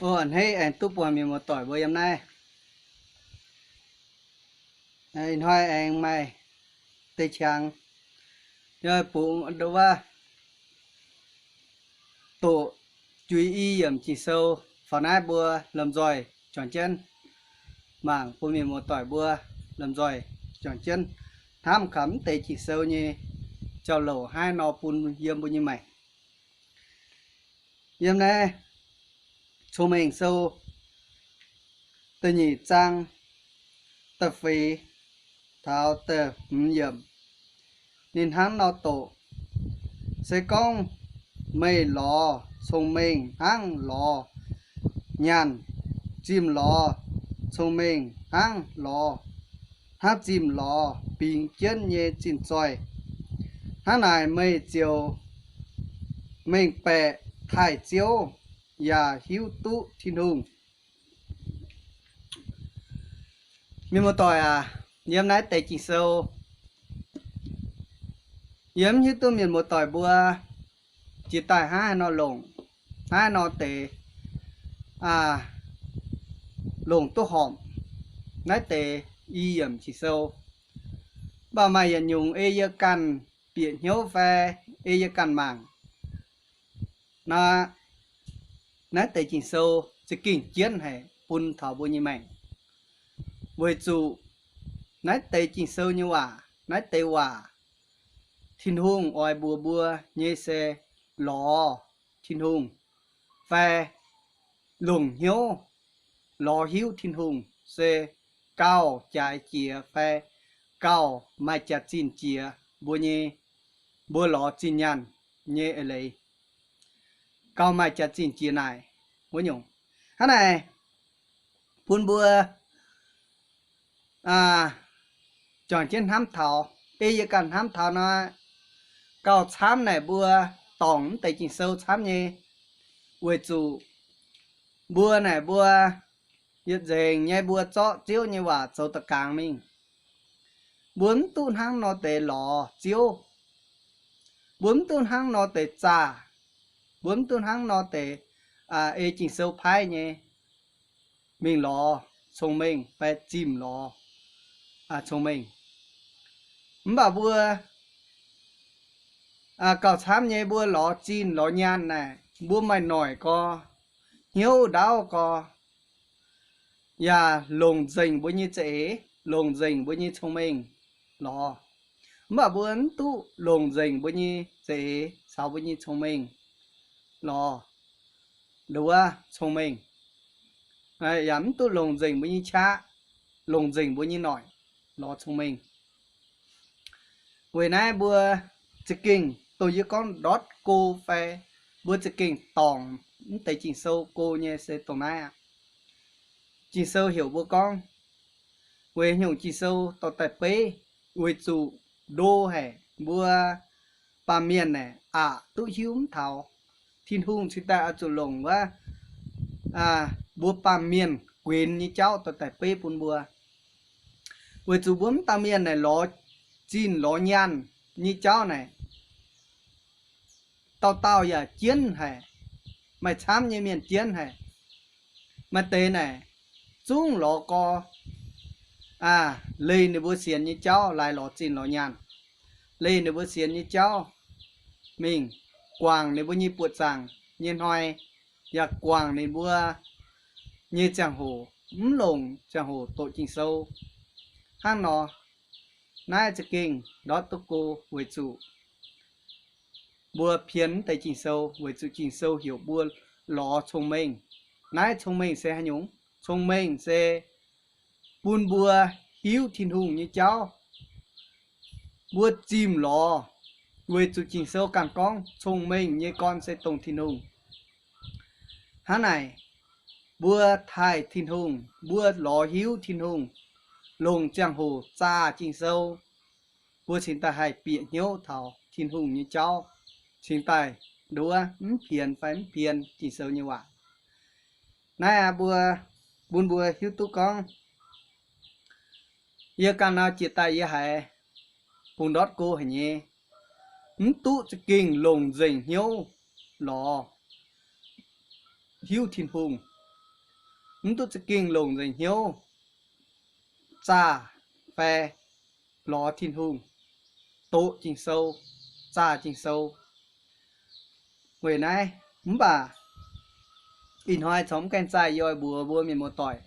O, a'hneiv aengx duqv buangh mienh muoz-doic mbuo yiem naaiv. Ih hnoi aengx maaih deix qangx, yie bungx nduov wuov doqc juix i yiemc Ging-Sou faaux naaiv mbuo lomh nzoih juangc jienv mangc, bun mienh muoz-doic mbuo lomh nzoih juangc jienv hnamv kaux mv deix Ging-Sou nyei jauv-louc hnangv haaix nor bun yiem mbuo nyei maengc. Yiem naaiv Cong-Mengh Sou da'nyeic zaang da'feix taux da'hmz yiemc, ninh hnangv nor doqc, se gorngv meih lorz cong-mengh hnangv lorz nyaanh, zimh lorz cong-mengh hnangv lorz, hnangv zimh lorz bingx jienv nyei zinh zoih, hnangv naaic meih ziouc mengh baeqc taaih Ziouv yaac hiuv duqv Tin-Hungh. Mienh muoz-doic aac, yiem naaiv deix Ging-Sou, yie mv hiuv duqv mienh muoz-doic mbuo jiex daaih hnangv haaix nor longc, hnangv haaix nor deix longc duqv horpc naaiv deix i yiemc Ging-Sou. Mv baac maaih yietc nyungc ei yie ganh bieqc hnyouv fai ei yie ganh mangc nor, naaiv deix Ging-Sou za'gengh jienv haic bun taux mbuo nyei maengc. Weic zuqc naaiv deix Ging-Sou nyei waac, naaiv deix waac Tin-Hungh oix mbuox mbuo nyei se lorz Tin-Hungh fai longc hnyouv lorz hiuv Tin-Hungh se gauh jaaix jiex fai gauh maaih jaax-zinh jiex mbuo nyei, mbuo lorz zinh nyaanh nyei eix leiz, gauh maaih jaax-zinh jiex naaic wuov nyungc. Hnangv naaic, bun mbuo juangc jienv hnamv taux, ei yie ganh hnamv taux nor, gauh camv naaic mbuo dorngc mv deix Ging-Sou camv nyei, weic zuqc mbuo naaic mbuo yietc nzengc nyei mbuo zorqv Ziouv nyei waac zoux da'gaangx mingh. Mbuo mv duqv hnangv nor deix lorz Ziouv. Mbuo mv duqv hnangv nor deix zaah. Mbuo mv duqv hnangv nor deix ei Ging-Sou paaiv nyei mingh lorz cong-mengh fai zimh lorz cong-mengh. Mv baac mbuo gauh camv nyei mbuo lorz zinh lorz nyaanh naaic, mbuo maaih noic gorx, hnyouv ndaauv gorx, yaac longc nzengc mbuo nyei za'eix, longc nzengc mbuo nyei cong-mengh lorz. Mv baac mbuo mv duqv longc nzengc mbuo nyei za'eix caux mbuo nyei cong-mengh lorz nduov cong-mengh, yaac mv duqv longc nzengc mbuo nyei qaqv, longc nzengc mbuo nyei noic lorz cong-mengh. Weic naaiv mbuo za'gengh dongh yie gorngv ndortv go fai mbuo za'gengh dorngc mv deix Ging-Sou go nyei se dongh naaiv aqv. Ging-Sou heuc mbuo gorngv, weic nyungc Ging-Sou dorh daaih beiv, weic zuqc ndo haic mbuo baamh mienh naaic aqc duqv hiuv mv taux. Tin-Hungh cingx daaih oix zuqc longc wuov mbuo baamh mienh guenx nyei jauv dorh daaih beiv bun mbuo. Weic zuqc mbuo mv dauh mienh naaic lorz zinh lorz nyaanh nyei jauv naaic, dauh dauh yaac jienv haic, maaih camv nyei mienh jienv haic. Maaih deix naaic zungv lorz gorx, aa, leih ninh mbuo sienx nyei jauv laaix lorz zinh lorz nyaanh, leih ninh mbuo sienx nyei jauv mingh guangc ninh mbuo nyei buoqc zaangc nyei hnoi, yaac guangc ninh mbuo nyei ziangh hoc, mv longc ziangh hoc doqc Ging-Sou. Hnangv nor, naaiv za'gengh ndortv duqv go weic zuqc mbuo pien mv deix Ging-Sou, weic zuqc Ging-Sou heuc mbuo lorz cong-mengh. Naaiv cong-mengh se haaix nyungc? Cong-mengh se bun mbuo hiuv Tin-Hungh nyei jauv. Mbuo zimh lorz, weic zuqc Ging-Sou ganh gorngv cong-mengh nyei gorn se dongh Tin-Hungh. Hnangv naaic, mbuo taaih Tin-Hungh, mbuo lorz hiuv Tin-Hungh, longc ziangh hoc zaah Ging-Sou, mbuo cingx daaih haih bieqc hnyouv taux Tin-Hungh nyei jauv, cingx daaih nduov mv pien fai mv pien Ging-Sou nyei waac. Naaiv aqv, mbuo, bun mbuo hiuv duqv gorngv, yie ganh nor jiex daaih yie haiz bungx ndortv go haic nyei, mv duqv za'gengh longc nzengc hnyouv lorz hiuv Tin-Hungh. mv duqv za'gengh longc nzengc hnyouv zaah fai lorz Tin-Hungh, doqc Ging-Sou, zaah Ging-Sou. Weic naaiv, mv baac ih hnoi corc mv gaengh zaah yie oix mbuox mbuo mienh muoz-doic,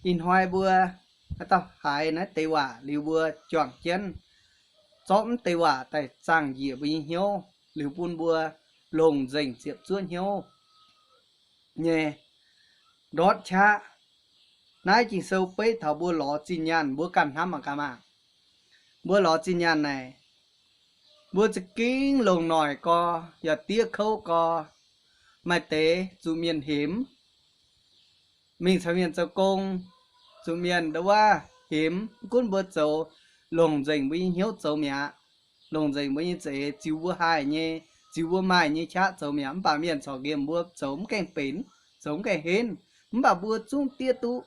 ih hnoi mbuo haaix dauh haiz naaiv deix waac liuz mbuo juangc jienv zorqv mv deix waac daaih zaangh njiec mbuo nyei hnyouv, liuz bun mbuo longc nzengc ziepc zuoqv hnyouv nyei ndortv qaqv. Naaiv Ging-Sou beiv taux mbuo lorz zinh nyaanh, mbuo ganh hnamv mangc gaax maah! Mbuo lorz zinh nyaanh naaic, mbuo za'gengh longc noic gau, yaac diev kouv gau. Maaih deix zuqc mienh hemx, mingh caux mienh zoux gong, zuqc mienh ndouv waac hemx. Mv gunv mbuo zoux, longc nzengc mbuo nyei hnyouv zoux mi'aqv, longc nzengc mbuo nyei za'eix, ziux mbuo haih nyei, ziux mbuo maaih nyei qaqv zoux mi'aqv, mv baac mienh corc nqemh mbuo zoux mv gaengh benx, zoux mv gaengh henv. Mv baac mbuo zungv diev duqv,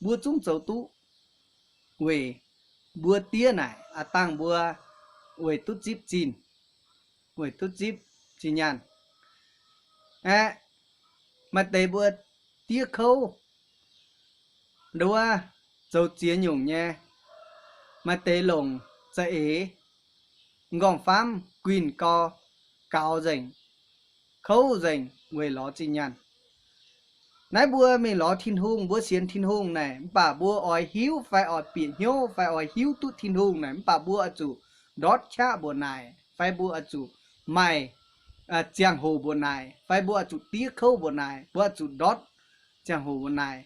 mbuo zungv zoux duqv, weic mbuo diev naaic aqv, dangh mbuo weic duqv zipv zinh, weic duqv zipv zinh nyaanh. Aeqv, maaih deix mbuo diev kouv, ndouv waac zoux ziex nyungc nyei. Maaih deix longc za'eix, m'nqorngv-famv guinh gau, gaux nzengc, kouv nzengc weic lorz zinh nyaanh. Naaiv mbuo mingh lorz Tin-Hungh, mbuo sienx Tin-Hungh naaic, mv baac mbuo oix hiuv fai oix bieqc hnyouv fai oix hiuv duqv Tin-Hungh naaic, mv baac mbuo oix zuqc ndortv qaqv mbuoqc naaic, fai mbuo oix zuqc maaih ziangh hoc mbuoqc naaic, fai mbuo oix zuqc diev kouv mbuoqc naaic, mbuo oix zuqc ndortv ziangh hoc mbuoqc naaic,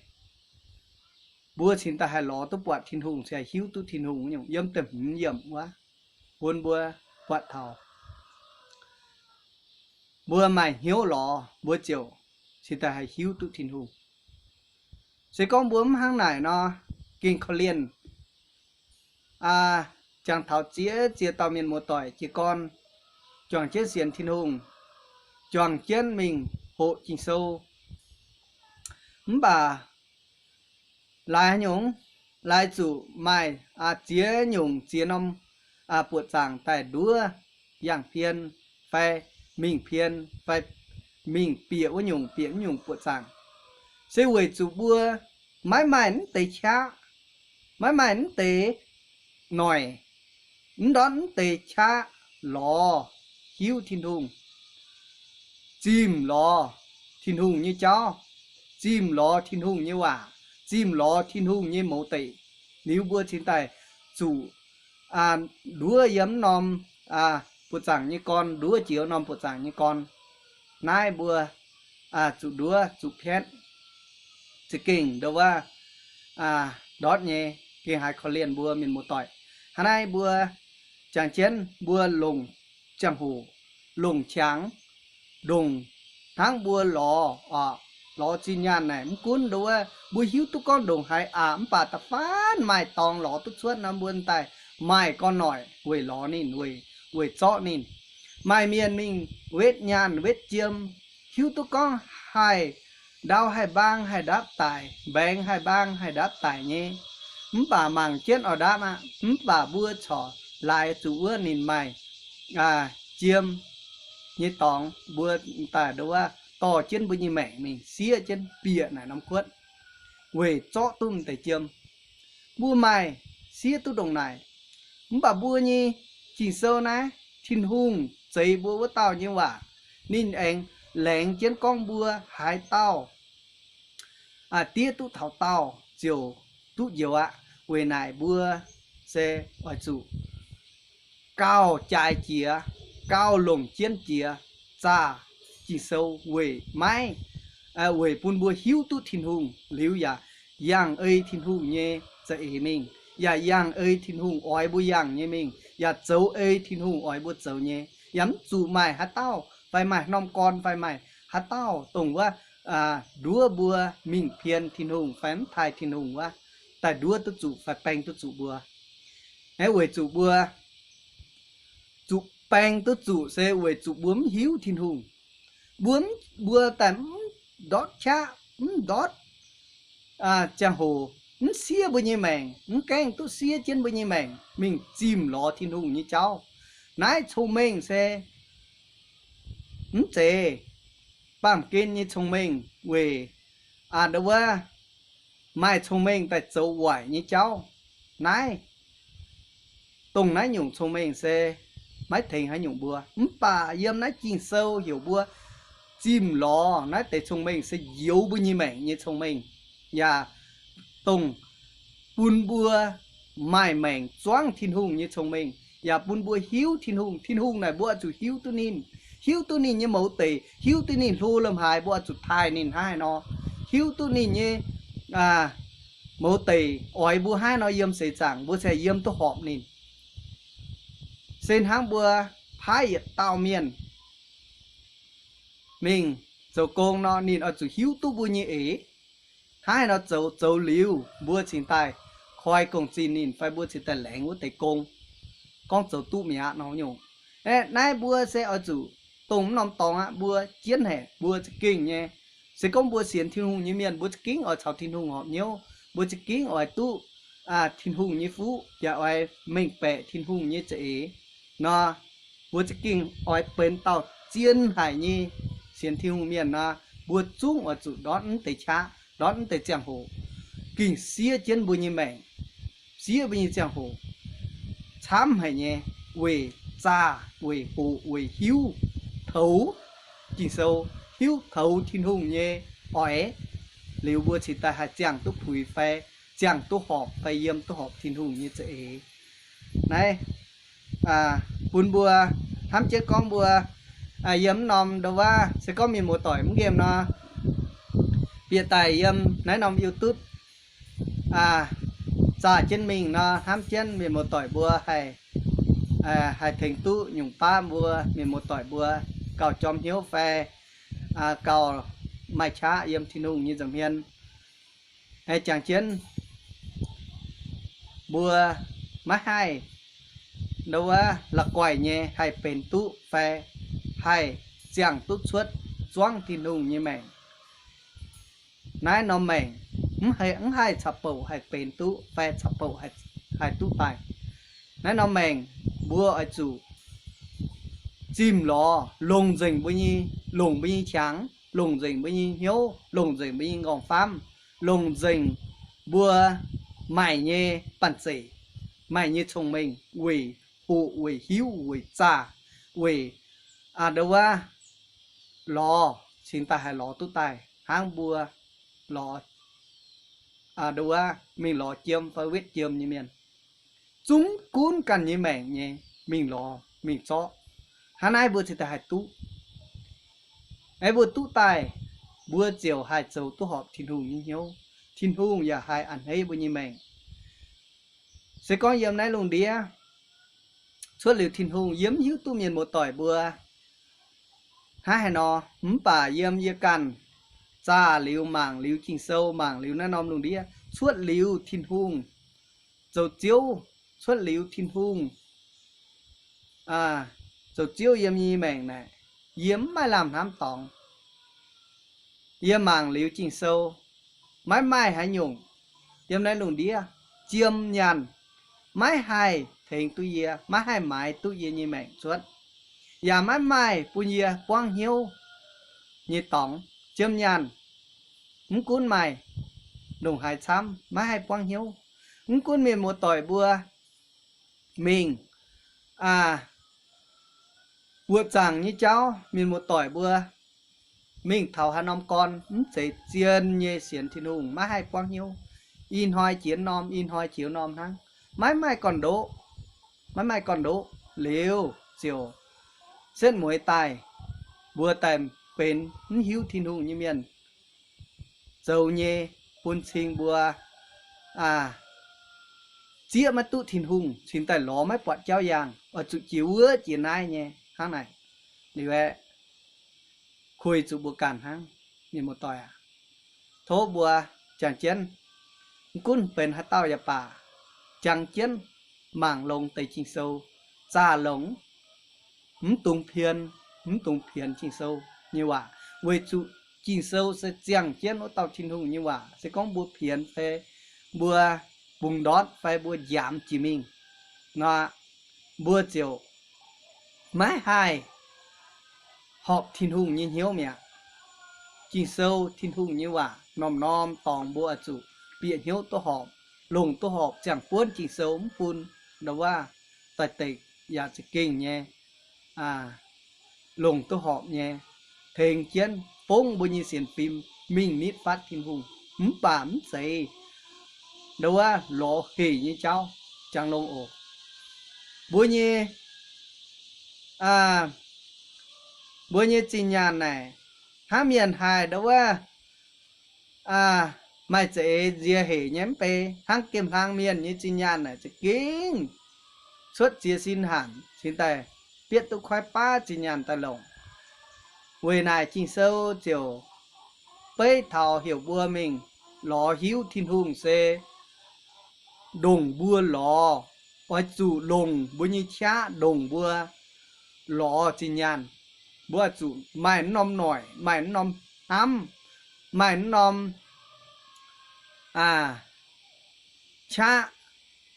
mbuo cingx daaih haih lorz duqv buatc Tin-Hungh, cingx haih hiuv duqv Tin-Hungh nyungc. Yiem da'hmz yiemc wuov, bun mbuo buatc taux mbuo maaih hnyouv lorz, mbuo ziouc cingx daaih haih hiuv duqv Tin-Hungh. Se gorngv mbuo mv hnangv naaic nor, gengh korv-lienh jangx taux ziex ziex dauh mienh muoz-doic jiez gorn juangc jienv sienx Tin-Hungh, juangc jienv mingh hoqc Ging-Sou, mv baac laaix nyungc, laaix zuqc maaih ziex nyungc ziex norm buoqc zaangc daaih nduov, yangh pien fai mingh pien fai mingh bieqc wuov nyungc bieqc wuov nyungc buoqc zaangc, se weic zuqc mbuo maiv maaih mv deix qaqv, maiv maaih mv deix noic, mv ndortv mv deix qaqv lorz hiuv Tin-Hungh, zimh lorz Tin-Hungh nyei jauv, zimh lorz Tin-Hungh nyei waac, zimh lorz Tin-Hungh nyei mouz deic. Liuz mbuo cingx daaih zuqc nduov yiem norm buoqc zaangc nyei gorn, nduov jiex norm buoqc zaangc nyei gorn. Naaiv mbuo zuqc nduov zuqc piatv za'gengh ndouv waac ndortv nyei, gengh haiz korv-lienh mbuo mienh muoz-doic. Hnangv naaiv mbuo jangx jienv mbuo longc ziangh hoc, longc qangx, ndongc hnangv mbuo lorz, lorz zinh nyaanh naaic, mv gunv ndouv waac mbuo hiuv duqv gorngv ndongc haaix aqv, mv baac da'faanh maaih dorngx lorz duqv cuotv nor, mbuo daaih maaih gorn-noic weic lorz ninh, weic, weic zorqv ninh. Maaih mienh mingh wetv nyaanh wetv jiem, hiuv duqv gorngv haih ndau haih mbaang haih ndapv daic, mbaengx haih mbaang haih ndapv daic nyei, mv baac mangc jienv oix ndapv aqv. Mv baac mbuo corc laaix zuqc wuov ninh maaih jiem nyei dorngx, mbuo daaih ndouv waac dorh jienv mbuo nyei maengc mingh siev jienv bieqc naaic norm kuotv weic zorqv duqv m'deix jiem. Mbuo maaih siev duqv ndongc naaic. Mv baac mbuo nyei Ging-Sou naaiv, Tin-Hungh zeix mbuo wuov dauh nyei waac, ninh aengx laengz jienv gorngv mbuo haaix dauh diev duqv taux daauh ziouc duqv njoux aqv. Weic naaic mbuo se oix zuqc gauh jaaix jiex, gauh longc jienv jiex zaah Ging-Sou weic maiv, weic bun mbuo hiuv duqv Tin-Hungh liuz yaac yangh ei Tin-Hungh nyei za'eix mingh, yaac yangh ei Tin-Hungh oix mbuo yangh nyei mingh, yaac zoux ei Tin-Hungh oix mbuo zoux nyei. Yaac mv zuqc maaih haaix dauh fai maaih norm gorn fai maaih haaix dauh dongh wuov nduov mbuo mingh pien Tin-Hungh fai mv taaih Tin-Hungh wuov, daaih nduov duqv zuqc fai baeng duqv zuqc mbuo. Aeqv, weic zuqc mbuo zuqc baeng duqv zuqc se weic zuqc mbuo mv hiuv Tin-Hungh. Mbuo, mbuo daaih mv ndortv qaqv, mv ndortv ziangh hoc, mv siev mbuo nyei maengc, mv gaengh duqv siev jienv mbuo nyei maengc mingh zimh lorz Tin-Hungh nyei jauv. Naaiv cong-mengh se mv zeiz baamh gen nyei cong-mengh weic aa ndau wuov maaih cong-mengh daaih zoux waaic nyei jauv. Naaiv, dongh naaiv nyungc cong-mengh se maiv tengx haaix nyungc mbuo. Mv baac yiem naaiv Ging-Sou heuc mbuo zimh lorz naaiv deix cong-mengh se njoux mbuo nyei maengc nyei cong-mengh, yaac dongh bun mbuo maaih maengc zuangv Tin-Hungh nyei cong-mengh, yaac bun mbuo hiuv Tin-Hungh. Tin-Hungh naaic mbuo oix zuqc hiuv duqv ninh, hiuv duqv ninh nyei mouz deic, hiuv duqv ninh hlo lomh haaix, mbuo oix zuqc taaih ninh hnangv haaix nor, hiuv duqv ninh nyei mouz deic oix mbuo hnangv haaix nor yiem seix zaangc, mbuo se yiem duqv horpc ninh. Se hnangv mbuo paaiv yietc dauh mienh mingh zoux gong nor, ninh oix zuqc hiuv duqv mbuo nyei eix. Hnangv haaix nor zoux, zoux liuz mbuo cingx daaih koi gong-zinh ninh fai mbuo cingx daaih laengz wuov deix gong. Gorngv zoux duqv mi'aqv nor nyungc. Aeqv, naaiv mbuo se oix zuqc dongh mv norm dorngx aqv, mbuo jienv haic, mbuo za'gengh nyei. Se gorngv mbuo sienx Tin-Hungh nyei mienh, mbuo za'gengh oix caux Tin-Hungh horpc hnyouv, mbuo za'gengh oix duqv Tin-Hungh nyei fuqv, yaac oix mengh baeqc Tin-Hungh nyei za'eix nor, mbuo za'gengh oix benx dauh zien haic nyei sienx Tin-Hungh mienh nor, mbuo zungv oix zuqc ndortv mv deix qaqv, ndortv mv deix ziangh hoc, gengh siev jienv mbuo nyei maengc, siev mbuo nyei ziangh hoc, camv haic nyei, weic zaah, weic hoqc, weic hiuv toux Ging-Sou, hiuv toux Tin-Hungh nyei oix, liuz mbuo cingx daaih haih ziangh duqv puix fai ziangh duqv horpc fai yiem duqv horpc Tin-Hungh nyei za'eix. Naaiv bun mbuo hnamv jienv gorngv mbuo yiem mv norm ndau wuov, se gorngv mienh muoz-doic mv nqemh nor, bieqc daaih yiem naaiv norm YouTube zaah jienv mingh nor, hnamv jienv mienh muoz-doic mbuo haih, haih tengx duqv nyungc baav mbuo mienh muoz-doic mbuo gauh jorm hnyouv fai gauh maaih qaqv yiem Tin-Hungh nyei nza'hmien. Jangx jienv mbuo maiv haih ndau wuov la'guaih nyei haih benx duqv fai haih ziangh duqv cuotv zuangv Tin-Hungh nyei maengc. Naaiv norm maengc mv haih caux bouc haih benx duqv fai caux bouc haih duqv daaih. Naaiv norm maengc mbuo oix zuqc zimh lorz longc nzengc mbuo nyei, longc mbuo nyei qangx, longc nzengc mbuo nyei hnyouv, longc nzengc mbuo nyei nqorngv-famv, longc nzengc mbuo maaih nyei banh zeic, maaih nyei cong-mengh weic hoqc, weic hiuv, weic zaah, weic a'ndau wuov lorz cingx daaih haih lorz duqv daaih hnangv mbuo lorz a'ndau wuov mingh lorz jiem fai wetv jiem nyei mienh. Zungv gunv ganh nyei maengc nyei mingh lorz mingh zorqv. Hnangv naaiv mbuo cingx daaih haih duqv. Aeqv, mbuo duqv daaih, mbuo ziouc haih zoux duqv horpc Tin-Hungh nyei hnyouv. Tin-Hungh yaac haih a'hneiv mbuo nyei maengc. Se gorngv yiem naaiv lungh ndiev cuotv liuz Tin-Hungh, yie mv hiuv duqv mienh muoz-doic mbuo hnangv haaix nor, mv baac yiem yie ganh zaah liuz mangc liuz Ging-Sou, mangc liuz naaiv norm lungh ndiev, cuotv liuz Tin-Hungh zoux Ziouv, cuotv liuz Tin-Hungh zoux Ziouv yiem nyei maengc naaic, yie mv maaih lamh hnamv dorngx. Yie mangc liuz Ging-Sou, maiv maaih haaix nyungc yiem naaiv lungh ndiev, jiem nyaanh, maiv haih tengx duqv yie, maiv haih maaiz duqv yie nyei maengc cuotv, yaac maiv maaih bun yie buangv hnyouv nyei dorngx. Jiem nyaanh, mv gunv maaih ndongc haaix camv, maiv haih buangv hnyouv. Mv gunv mienh muoz-doic mbuo mingh buoqc zaangc nyei jauv, mienh muoz-doic mbuo mingh taux haaix norm gorn mv zeiz zien nyei sienx Tin-Hungh, maiv haih buangv hnyouv. Ih hnoi jiex norm, ih hnoi jiex norm hnangv, maiv maaih gorn-ndoqv, maiv maaih gorn-ndoqv liuz ziouc setv mueiz daaih, mbuo daaih benx mv hiuv Tin-Hungh nyei mienh zoux nyei, bun cing mbuo zieqv maiv duqv Tin-Hungh, cingx daaih lorz maiv buatc jauv yaangh, oix zuqc jiex wuov jiex naaiv nyei hnangv naaic. Liuz aeqv, kuih zuqc mbuo ganh hnangv, mienh muoz-doic aac. Tov mbuo jangx jienv, mv gunv benx haaix dauh yaac baac, jangx jienv mangc longx deix Ging-Sou, zaah longx, mv dungx pien, mv dungx pienx Ging-Sou nyei waac, weic zuqc Ging-Sou se ziangh jienv wuov dauh Tin-Hungh nyei waac. Se gorngv mbuo pienx fai mbuo bungx ndortv fai mbuo njaamz jiex mingh nor, mbuo ziouc maiv haih horpc Tin-Hungh nyei hnyouv mi'aqv. Ging-Sou, Tin-Hungh nyei waac, norm-norm dorngx mbuo oix zuqc bieqc hnyouv duqv horpc, longc duqv horpc, ziangh buonv Ging-Sou mv bun ndau wuov daaih deix yaac za'gengh nyei longc duqv horpc nyei, tengx jienv fongv mbuo nyei sienx fim mingh nitv fatv Tin-Hungh. Mv baac mv zeiz ndau wuov lorz hec nyei jauv, jangx longx oc. Mbuo nyei, mbuo nyei zinh nyaanh naaic, hnangv mienh haih ndau wuov maaih za'eix nzie hec nyei mv bei, hnangv gemh hlang mienh nyei zinh nyaanh naaic za'gengh cuotv ziex sin hanc cingx daaih bietv duqv kuaaiv baav zinh nyaanh daaih longc. Weic naaic Ging-Sou ziouc beiv taux heuc mbuo mingh lorz hiuv Tin-Hungh se ndongc mbuo lorz, oix zuqc longc mbuo nyei qaqv ndongc mbuo lorz zinh nyaanh. Mbuo oix zuqc maaih mv norm noic, maaih mv norm hnamv, maaih mv norm qaqv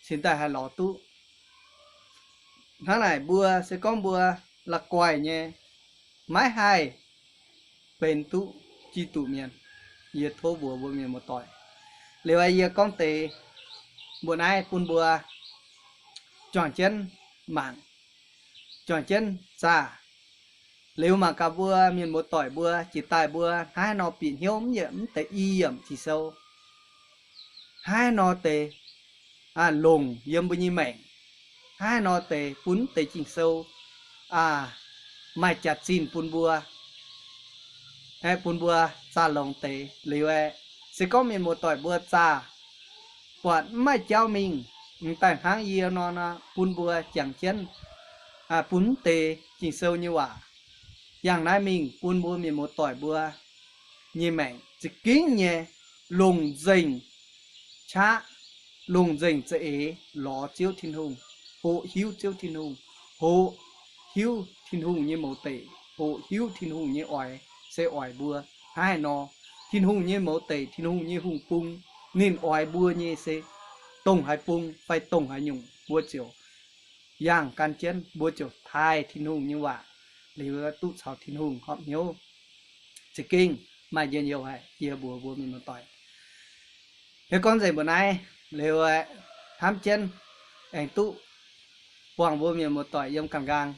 cingx daaih haih lorz duqv. Hnangv naaic mbuo se gorngv mbuo la'guaih nyei, maiv haih benx duqv Giduc mienh. Yie tov mbuox mbuo mienh muoz-doic, liuz yie gorngv deix mbuo naaiv bun mbuo juangc jienv mangc, juangc jienv zaah. Liuz mangc gaax mbuo mienh muoz-doic mbuo jiex daaih mbuo hnangv haaix nor bieqc hnyouv mv yietc mv deix i yiemc Ging-Sou, hnangv haaix nor deix longc yiem mbuo nyei maengc, hnangv haaix nor deix bun mv deix Ging-Sou maaih jaax-zinh bun mbuo, aeqv, bun mbuo zaah longx deix. Liuz aeqv, se gorngv mienh muoz-doic mbuo zaah buatc mv maaih jauv mingh, m'daaih hnangv yie nor, bun mbuo jangx jienv, bun mv deix Ging-Sou nyei waac yangh naaiv mingh bun mbuo mienh muoz-doic mbuo nyei maengc za'gengh nyei longc nzengc qaqv, longc nzengc za'eix lorz Ziouv Tin-Hungh, hoqc hiuv Ziouv Tin-Hungh, hoqc hiuv Tin-Hungh nyei mouz deic, hoqc hiuv Tin-Hungh nyei oix se oix mbuo hnangv haaix nor. Tin-Hungh nyei mouz deic, Tin-Hungh nyei hungh bung, ninh oix mbuo nyei se dongh haaix bung fai dongh haaix nyungc, mbuo ziouc yangh gan jienv, mbuo ziouc taaih Tin-Hungh nyei waac, liuz duqv caux Tin-Hungh horpc hnyouv. Za'gengh maaih njien-youh haic. Yie mbuox mbuo mienh muoz-doic, hiuv gorngv nzengc mbuo naaiv liuz, hnamv jienv aengx duqv buangh mbuo mienh muoz-doic yiem ganh nqaang.